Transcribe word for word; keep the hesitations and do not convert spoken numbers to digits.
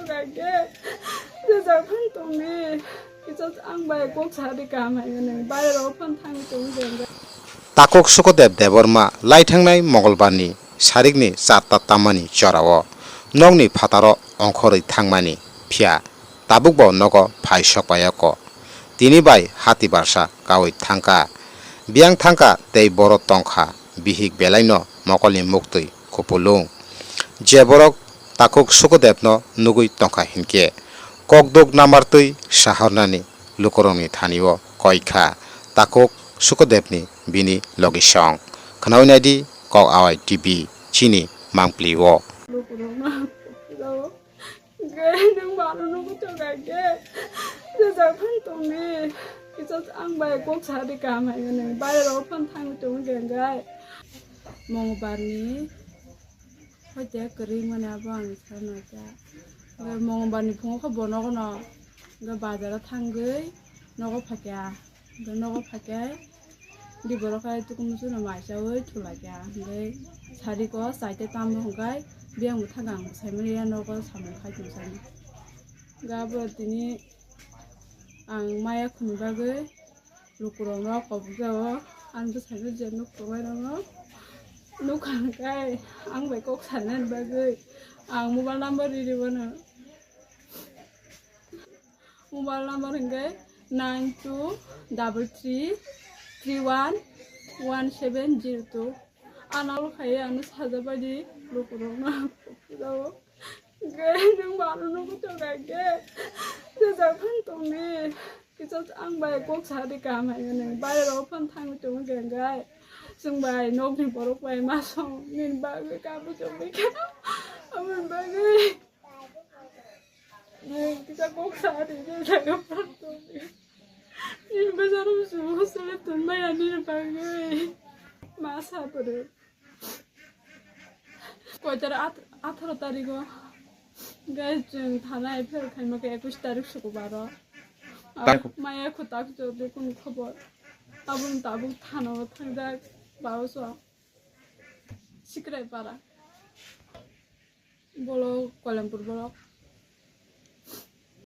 Kage, jejak phan tongdi. Kisa ang bai kok sadi kaham hai mani. Bairok phan thangwi tongdi. Takhuk Sukadev Debbarma laithangnai Mongolbarni sarikni charta tammani jorao nokni phataro ongkhorwi thangmani, phiya tabukbo nogo phai sokpaiya kok. Tini bai hati barsa kaui thangkha. Biyang thangkha tei boro tongkha, bihik belaino mokolni muktwi kupulung. Je borok Takhuk Sukadevno nugwi tongkha hinkhe, kokduk namartwi sahornani lukurokni thanio koikha Takhuk Sukadevni bini logisong. Khnaui naidi Kok Awai T V chini mangpli-o. Lukurokno Hwnkhe nwng mano nugwi tongkha khe, jejak phan tongdi. Kisa ang bai kok sadi kaham hai mani. Bairok phan thangwi tongwi khe hwnkhe. Mongbarni hoite kwrwi mani abo ang sana kha. Hwnkhe Mongbarni phungo khe bo nogono hwnkhe bazaro thangwi nogo phaikha. Hwnkhe nogo phaikhe di borok hai tukumu chukno mai chaui thulaikha. Hwnkhe sariko chaite tamo hwnkhe biyang bwtha gang saimanya nogo samung khai tong sani. Hwnkhe abo tini ang maya khuni bagwi lukurokno kobok jao. Ani bwsai no je nuk tongnai rokno nukha hwnkhe ang bai kok sanani bagwi ang mobile number riri bono. Mobile number hwnkhe nine two double three three one one seven zero two. Ano khai ano sajabaidi lukurokno. Hwnkhe nwng mano nugwi tongkha khe, jejak phan tongdi. Kisa ang bai kok sadi kaham hai mani. Bairok phan thangwi tongwi khe hwnkhe. Chwng bai nokni borok bai ma song nini bagwi kabu chongwi kha. Aboni bagwi. Kisa kok sa di, je jaga phan tongdi. Nini bazar o sumo sele tun maya nini bagwi. Ma sa pore. Koitar atharo tarigo. Guys, chwng thana F I R khaima khe ekush tarik sukubaro. Maya kho tak jodi kun khobor. Aboni tabuk thana o thangjak baoso. Sikrai para. Bolok Koilampur bolok.